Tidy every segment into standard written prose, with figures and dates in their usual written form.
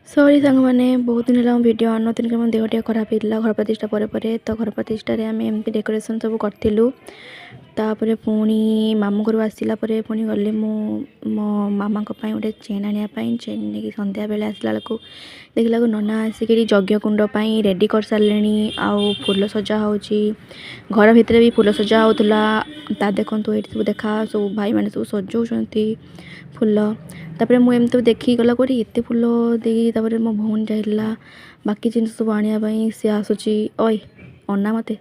ସରି ସାଙ୍ଗମାନେ, ବହୁତ ଦିନ ହେଲା ମୁଁ ଭିଡ଼ିଓ ଆଣିନଥିଲି, ମୋ ଦେହ ଟିକେ ଖରାପ ହେଇଥିଲା ଘର ପ୍ରତିଷ୍ଠା ପରେ ପରେ। ତ ଘର ପ୍ରତିଷ୍ଠାରେ ଆମେ ଏମିତି ଡେକୋରେସନ୍ ସବୁ କରିଥିଲୁ। ତାପରେ ପୁଣି ମାମୁଁ ଘରୁ ଆସିଲା ପରେ ପୁଣି ଗଲି ମୁଁ ମୋ ମାମାଙ୍କ ପାଇଁ ଗୋଟେ ଚେନ୍ ଆଣିବା ପାଇଁ। ଚେନ୍ ନେଇକି ସନ୍ଧ୍ୟାବେଳେ ଆସିଲା ବେଳକୁ ଦେଖିଲାକୁ ନନା ଆସିକି ଯଜ୍ଞ କୁଣ୍ଡ ପାଇଁ ରେଡ଼ି କରିସାରିଲେଣି ଆଉ ଫୁଲ ସଜା ହେଉଛି। ଘର ଭିତରେ ବି ଫୁଲ ସଜା ହେଉଥିଲା। ତା ଦେଖନ୍ତୁ, ଏଇଠି ସବୁ ଦେଖା ସବୁ ଭାଇମାନେ ସବୁ ସଜଉଛନ୍ତି ଫୁଲ। ତାପରେ ମୁଁ ଏମିତି ଦେଖିକି ଗଲା କୋଉଠି ଏତେ ଫୁଲ ଦେଇକି। ତାପରେ ମୋ ଭଉଣୀ ଯାଇଥିଲା ବାକି ଜିନିଷ ସବୁ ଆଣିବା ପାଇଁ। ସେ ଆସୁଛି, ଓଇ ଅନା ମୋତେ,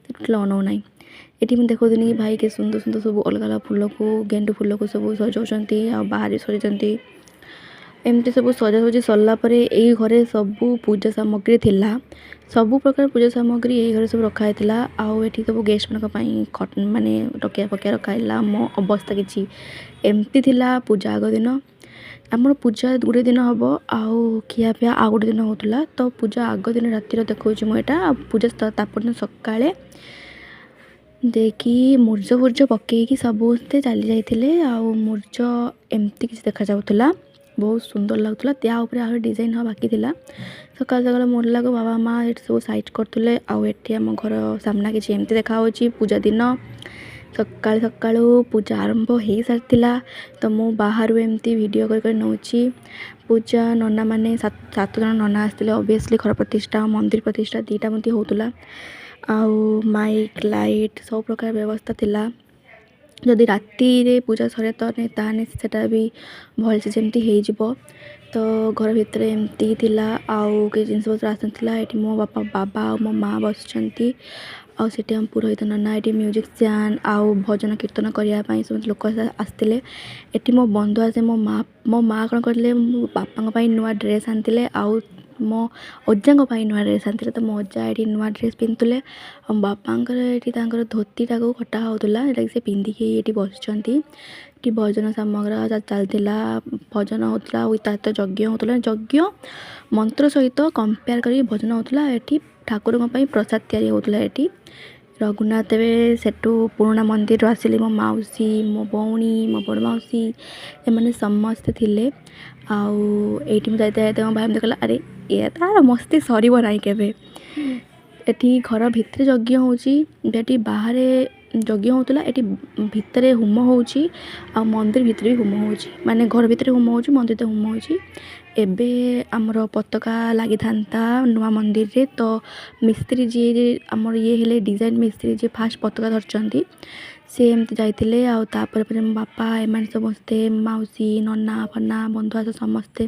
ସେ ଟୋଟାଲ୍ ଅନଉ ନାହିଁ। ଏଠି ମୁଁ ଦେଖୁଥିଲି କି ଭାଇ କେତେ ସୁନ୍ଦର ସୁନ୍ଦର ସବୁ ଅଲଗା ଅଲଗା ଫୁଲକୁ, ଗେଣ୍ଡୁ ଫୁଲକୁ ସବୁ ସଜାଉଛନ୍ତି ଆଉ ବାହାରେ ସଜାଉଛନ୍ତି। ଏମିତି ସବୁ ସଜାସଜି ସରିଲା ପରେ ଏଇ ଘରେ ସବୁ ପୂଜା ସାମଗ୍ରୀ ଥିଲା। ସବୁ ପ୍ରକାର ପୂଜା ସାମଗ୍ରୀ ଏଇ ଘରେ ସବୁ ରଖା ହେଇଥିଲା। ଆଉ ଏଠି ସବୁ ଗେଷ୍ଟମାନଙ୍କ ପାଇଁ ମାନେ ତକିଆ ଫକିଆ ରଖା ହେଇଥିଲା। ମୋ ଅବସ୍ଥା କିଛି ଏମିତି ଥିଲା। ପୂଜା ଆଗ ଦିନ, ଆମର ପୂଜା ଗୋଟେ ଦିନ ହେବ ଆଉ ଖିଆପିଆ ଆଉ ଗୋଟେ ଦିନ ହେଉଥିଲା। ତ ପୂଜା ଆଗ ଦିନ ରାତିର ଦେଖାଉଛି ମୁଁ ଏଇଟା। ଆଉ ପୂଜା ତା ପରଦିନ ସକାଳେ ଦେଇକି ମୁର୍ଜ ଫୁର୍ଜ ପକେଇକି ସମସ୍ତେ ଚାଲି ଯାଇଥିଲେ। ଆଉ ମୁର୍ଜ ଏମିତି କିଛି ଦେଖାଯାଉଥିଲା, ବହୁତ ସୁନ୍ଦର ଲାଗୁଥିଲା। ତା ଉପରେ ଆହୁରି ଡିଜାଇନ୍ ହେବା ବାକି ଥିଲା। ସକାଳୁ ସକାଳୁ ମୋରଲାକୁ ବାବା ମା ଏଠି ସବୁ ସାଇଜ୍ କରୁଥିଲେ। ଆଉ ଏଠି ଆମ ଘର ସାମ୍ନା କିଛି ଏମିତି ଦେଖାହେଉଛି। ପୂଜା ଦିନ ସକାଳୁ ସକାଳୁ ପୂଜା ଆରମ୍ଭ ହେଇସାରିଥିଲା, ତ ମୁଁ ବାହାରୁ ଏମିତି ଭିଡ଼ିଓ କରି କରି ନେଉଛି। ପୂଜା ନନାମାନେ ସାତ ଜଣ ନନା ଆସିଥିଲେ। ଅବଭିୟସଲି ଘର ପ୍ରତିଷ୍ଠା ଆଉ ମନ୍ଦିର ପ୍ରତିଷ୍ଠା ଦୁଇଟା ମଧ୍ୟ ହେଉଥିଲା। ଆଉ ମାଇକ୍, ଲାଇଟ୍ ସବୁ ପ୍ରକାର ବ୍ୟବସ୍ଥା ଥିଲା। ଯଦି ରାତିରେ ପୂଜା ସରେ ତ ତାହେଲେ ସେଟା ବି ଭଲସେ ଯେମିତି ହେଇଯିବ। ତ ଘର ଭିତରେ ଏମିତି ଥିଲା ଆଉ କିଛି ଜିନିଷପତ୍ର ଆସିନଥିଲା। ଏଠି ମୋ ବାପା, ବାବା ଆଉ ମୋ ମା ବସିଛନ୍ତି ଆଉ ସେଠି ଆମ ପୁରୋହିତ ନନା। ଏଠି ମ୍ୟୁଜିକ୍ ଷ୍ଟାଣ୍ଡ ଆଉ ଭଜନ କୀର୍ତ୍ତନ କରିବା ପାଇଁ ସମସ୍ତେ ଲୋକ ଆସିଥିଲେ। ଏଠି ମୋ ବନ୍ଧୁ ଆସେ। ମୋ ମା କ'ଣ କରିଥିଲେ, ମୋ ବାପାଙ୍କ ପାଇଁ ନୂଆ ଡ୍ରେସ୍ ଆଣିଥିଲେ ଆଉ ମୋ ଅଜାଙ୍କ ପାଇଁ ନୂଆ ଡ୍ରେସ୍ ଆଣିଥିଲେ। ତ ମୋ ଅଜା ଏଠି ନୂଆ ଡ୍ରେସ୍ ପିନ୍ଧୁଥିଲେ ଆଉ ବାପାଙ୍କର ଏଠି ତାଙ୍କର ଧୋତିଟାକୁ କଟା ହେଉଥିଲା, ଯେଉଁଟାକି ସେ ପିନ୍ଧିକି ଏଠି ବସିଛନ୍ତି। ଏଠି ଭଜନ ସାମଗ୍ରୀ ଚାଲିଥିଲା, ଭଜନ ହେଉଥିଲା ଆଉ ତା ସହିତ ଯଜ୍ଞ ହେଉଥିଲା। ଯଜ୍ଞ ମନ୍ତ୍ର ସହିତ କମ୍ପେୟାର କରିକି ଭଜନ ହେଉଥିଲା। ଏଠି ଠାକୁରଙ୍କ ପାଇଁ ପ୍ରସାଦ ତିଆରି ହେଉଥିଲା। ଏଠି ରଘୁନାଥ ଏବେ ସେଠୁ ପୁରୁଣା ମନ୍ଦିରରୁ ଆସିଲେ। ମୋ ମାଉସୀ, ମୋ ଭଉଣୀ, ମୋ ବଡ଼ ମାଉସୀ, ଏମାନେ ସମସ୍ତେ ଥିଲେ। ଆଉ ଏଇଠି ମୁଁ ଯାଇତେ ଯାଇତେ ମୋ ଭାଇ ମୋତେ କହିଲା, ଆରେ ଏ ତାର ମସ୍ତି ସରିବ ନାହିଁ କେବେ। ଏଠି ଘର ଭିତରେ ଯଜ୍ଞ ହେଉଛି, ଏଠି ବାହାରେ ଯଜ୍ଞ ହେଉଥିଲା। ଏଠି ଭିତରେ ହୋମ ହେଉଛି ଆଉ ମନ୍ଦିର ଭିତରେ ବି ହୋମ ହେଉଛି, ମାନେ ଘର ଭିତରେ ହୋମ ହେଉଛି, ମନ୍ଦିର ହୋମ ହେଉଛି। ଏବେ ଆମର ପତାକା ଲାଗିଥାନ୍ତା ନୂଆ ମନ୍ଦିରରେ। ତ ମିସ୍ତ୍ରୀ ଯିଏ ଆମର ଇଏ ହେଲେ, ଡିଜାଇନ୍ ମିସ୍ତ୍ରୀ ଯିଏ ଫାଷ୍ଟ ପତାକା ଧରିଛନ୍ତି, ସେ ଏମିତି ଯାଇଥିଲେ। ଆଉ ତାପରେ ପରେ ମୋ ବାପା, ଏମାନେ ସମସ୍ତେ, ମାଉସୀ, ନନା ଫନା, ବନ୍ଧୁବାନ୍ଧବ ସମସ୍ତେ।